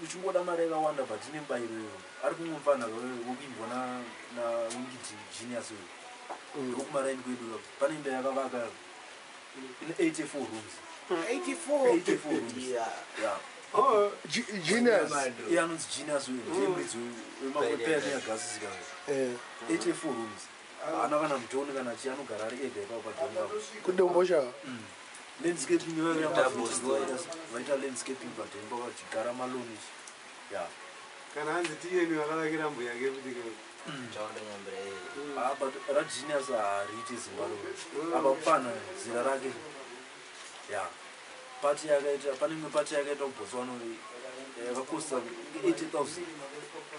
Uchingoda mari yakawanda, but ine mubayiro iyoyo. Ari kumwe mufana wekuimbwa naWinky Genius uyu. Ndokumaraini kwedu pane imba yakavaka ine 84 rooms. 84? 84 rooms. Yeah. Oh, Genius. Iye anonzi Genius uyu, ndiye muridzi wepayani yagasisika. 84 rooms. Haana kana mutoni kana chi, anogara ari ega ipapo padhoni papo. Kudombosha. Landscaping vaita landscaping padheni pavachigara maloni ya. Kana hanzi tiyeni vakavakira mbuya ke kuti Chaonda nyambira. Ah, but raGenius hariiti zimba ro apa mufana zera rake ya party yakaita, pane imwe party yakaita kuBotswana yakakosta 80,000.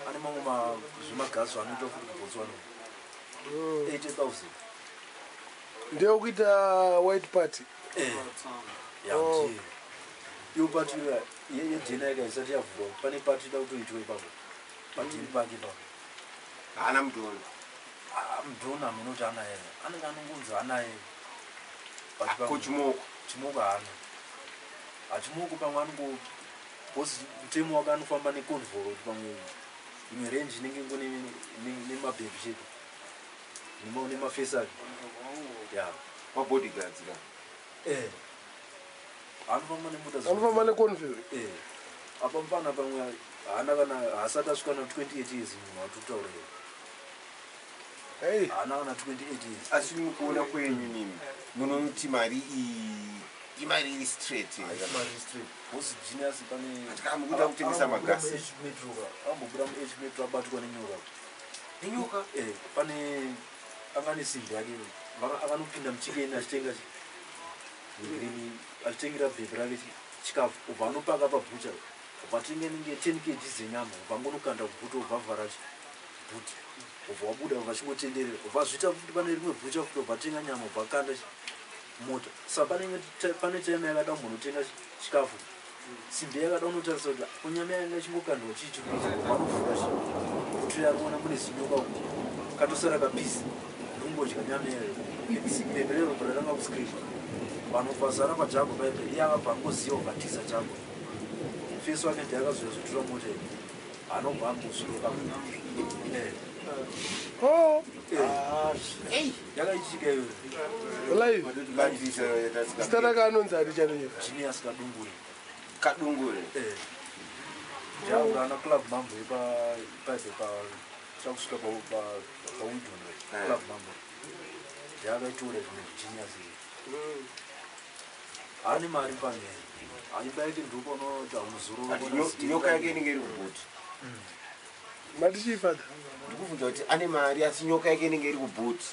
Ane mamwe zvimagasi zvanoita futi kuBotswana, 80,000. Ndeyekuita white party? Eh, ya. Oh. Ndiye iyo party yedhena yaka isati yavhurwa, pane party ida kutoitwa ipapo padheni pake ipapo. Haana mudhoni? Ah, mudhoni hamene kuti anaye, anenge anongonzi anaye. But Ko chimoko? Chimoko haana, hachimoko. Pamwe anongo bosi mutemo wake anofamba neconvoy, kuti pamwe imwe range inenge ingo nemabhebhi chete nemafesi ake ya. Mabodyguards ka? Eh, anofamba nemota. Anofamba neconvoy. Eh, apa mufana pamwe haana kana, haasati asvika na 28 years munhu watokutaura iye. Hey. Haana kana 28 years. Asi mukuona kwenyu nimi munoti mari iyi imari iri straight here? Mari straight, bosi Genius pane Ati mukuda kutengesa magasi. Metro, ambobuda muH Metro abatwa nenyoka. Nenyoka? Eh, pane anga nesimbi yake, akanopinda muchikeni achitenga green, achitengera bhebhi rake chikafu, ubva anopaka pabhucha, ubva atenga inenge 10 kg dzenyama, ubva angonokanda kubhuta, ubva avhara bhuti, ubva wabuda, ubva achingotenderera, ubva azviita futi pane rimwe bhucha futi, ubva atenga nyama, ubva akanda mota. Saka pane time yakada kumbonotenga chikafu, simbi yakada kunotarisa kuti kunyama yanga ichingokandwa chii chiri kuitika, ubva anovhura bhutu yarikuona mune zinyoka uku, katosara kapisi ndikumbodya nyama iyoyo. Bhebhi rero bva ratanga kuscreama, vanhu vazara pajago paipe. Iye akabva angoziva, ubva jago fesi wake ndiye akazoya zotora mota iyi, anobva ambosvika ipapo. Eh. Oh. Eh. Yakaitika iyoyo. Live. Zita rake anonzi ari chanenye? Genius Kadungure. Kadungure. Eh, jaurana Club Mambo ipaipe pa chakusvika paWidon. Club Mambo yakaitora zvimwe. Genius iyi haane mari pane imba yake, ndopaunoti Ati nyoka yake inenge iri kubhuti? Mati chii, father? Ndikubvunza kuti ane mari, asi nyoka yake inenge iri kubhuti?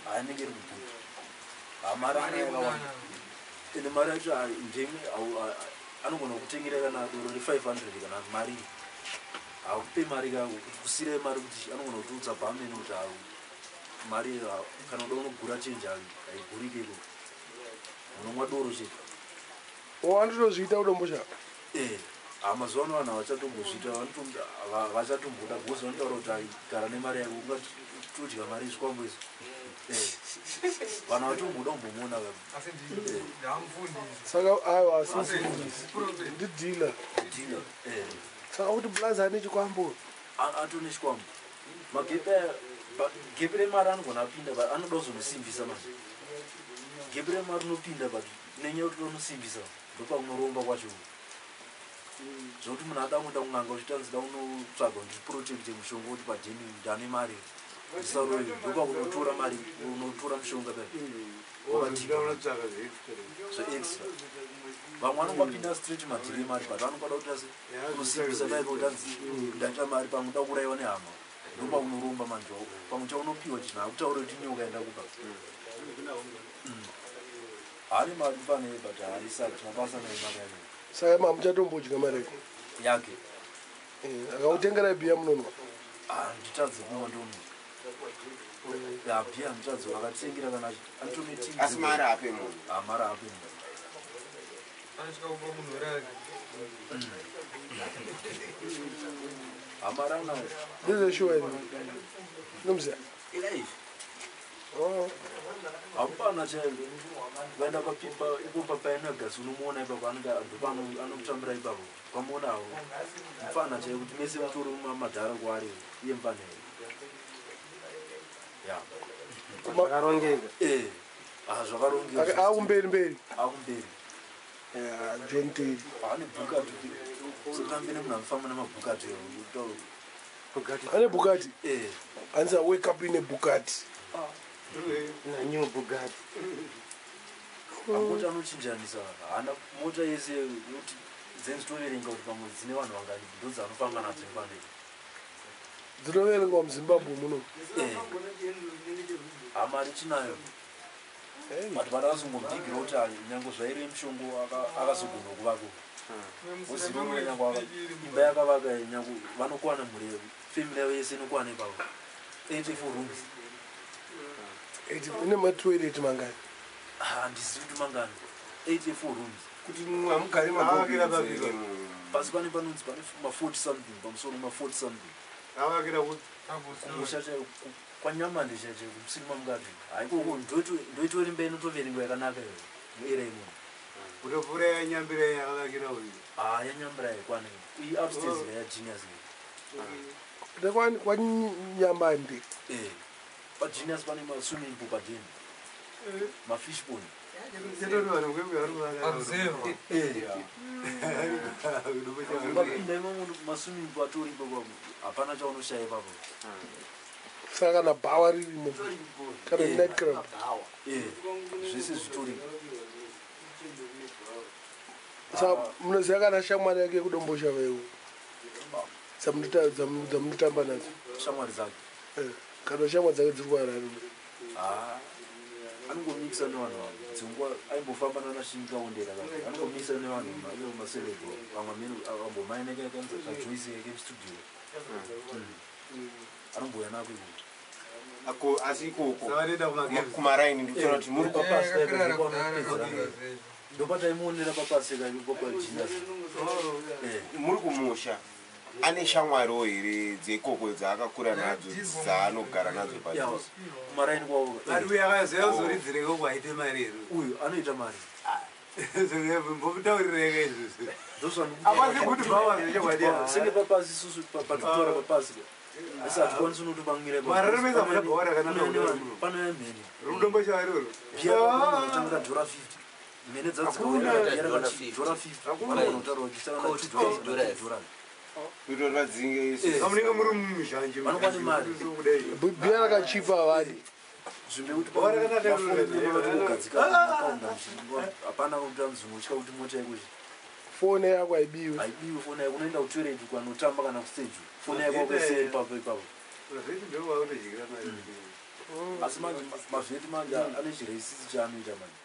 Haanenge iri kubhuti, hamari ana yakawanda, ende mari yacho ndemwe anogona kutengera kana doro re500 kana mari hakupe mari kako kuti kusirai mari, kuti anogona kutiudza bhamene kuti mari kana uda unogura chenji haigurike iko, unomwa doro chete. O, anotozviita kudombosha? Eh, mazuva ano vanhu havachatombozviita, vachatombodya because vanotaura kuti aigara nemari yako ungatodya mari zvikwambo izvi. Eh, vanhu havatomboda kumbomuona. Asi ndamufundisi. Saka aiwa, asi mufundisi ndidealer. Dealer, eh. Saka kuti blaza ane chikwambo? Atone chikwambo. Magepe aya, gepe remari anogona apinda, but anoda kuzonosimbisa manje. Gepe remari rinopinda, but nenyaya yekuti unosimbisa ndopakunoromba kwacho, zvokuti munhu ada kuenda kun'anga uchitanzi da unotsvaga ndiprotecte mushonga kuti padheni ndane mari ndisaroyi, ndopakunotora mari, unotora mushonga paya. Unotsvaka zveextra. Zveextra. Vamwe vanongapinda straight madhiri emari, but vanokwada kuti asi unosimbisa paipa kuti anzi ndaita mari, pamwe uda kuurayiwa nehama, ndopaunoromba manje. Pamwe chaunopiwa chinhu hakutaure kuti nyoka enda kupa. Haane mari pane, but haisati mabasa naye mari yacho. Saka mamuchatombodya mari yake? Yake. Akautengerai bhiya munonwa? Handitadze kumwa, ndomwa ya bhiya handitadze, akatengera kana anotome. Asi mari ape munhu? Mari ape munhu. Anosvika kupa munhu rake. Hamari anayo. Ndezveshuwa iri nomuziya? Ilive. Oh. Hapana. Mufana chaiyo, vaenda papipa ipo papainagasi, unomuona ipapo, anenge anotambira ipapo, ukamuonawo mufana chaiyo kuti mese mutori madhara kwaari, iye mufana here ya. Zvakarongeka. Ah, zvakarongeka. Akumberi mberi. Akumberi. John Terry. Ane Bugatti, sotambe nemunhu anofamba nemaBugatti. Bugatti. Ane Bugatti. Eh. Hanzi, "I wake up in a Bugatti." Na new Bugatti. Angoti anochinjanisa, haana mota yese yekuti dzenzi toverenga kuti pamwe dzine vanhu vangani, ndo dzaanofamba nadzo ipande. Dzinoverengwa muZimbabwe muno? Eh, hamari chinayo, but vandakazongomubhigira kuti ayi, nyange zvairi mushongo, akazogona kuvako ozivo, nyange imba yakavaka, nyange vanokwana mhuri, family yavo yese inokwana ipapo, 84 rooms. Ine matoilet mangani? Handizivi kuti mangani, 84 rooms. Kuti hamugari Avakira papi? Pasi pane panonzi pane ma40 something, pamusoro ma40 something. Avakira kuti? Kumusha chaiko, kwaNyamande chaicho, kumusiri mamukati haikoko, ndoitori imba inotoverengwa yakanaka iyo muera imomo. Kutopfuura yanyambira yakavakira uyu? Ha, yanyambira haikwana iyi upstairs yaGenius. KwaNyamande? Eh, paGenius pane maswimming pool padeni, mafish pond. Chetori vanhu kwembe vari kuvaka. Observe. Ukapinda imomo, maswimming pool atoripo ipapo, hapana chaunoshaya ipapo. Saka kana bhawa ririmo, kana night club? Eh, zvese zvitoripo. Saka munoziva kana shamwari yake yekuDomboshava iwo dzamunotamba nadzo? Shamwari dzake? Eh, kana shamwari dzake dziri kuHarare. Ha, anongomikisa nevanhu avo dzingwa aimbofamba nanashingaondera, kaka anongomikisa nevanhu ivo maceleb, vamwe amene ambomaineka kajoyce yake mustudio, anombouya nako ikoko. Asi ikoko Savanoenda kumagames. kumaraini, ndikutaura kuti muri Ndopataimuonera papaseka ipo paGenius. Muri kumusha, ane shamwariwo here dzeikoko dzaakakura nadzo, dzaanogara nadzo padhuze? Kumaraini kwavo. Vari uyu akazoya kuzoridzireko kwaite mari here? Uyu anoita mari. Mbomutaurireka izvozvo. Hapasi kuti bhawa zvechokwadi. Senge papasi isusu patikutora papasi, asi hatikwanisi unotopamwira. Mararemesa muna bhawa rakanaka kudaro muno. Panouya mhene. Rudombo chavaroro. Bhiya panotanga dhora 50, mhene dzadzikadhora 50, vanogona kutaura Cold dhora. Kuitira kuti vadzinge. Amunenge muri mumuzhanje. Vanokwana mari. Kudai. Bhiya rakachipa havari. Zvimbe kuti Bhawa rakanaka kugadzikana, hapana kuita muzungu utya kuti mota yako Foni yako haibiwe. Haibiwi foni yako, unoenda kutoilet kwanotamba kana kustage, foni yako wakaisiya ipapo ipapo. Zveti ndovakutodyira mari. Asi manje mavheti manje ane chiresisi chaanoita manje.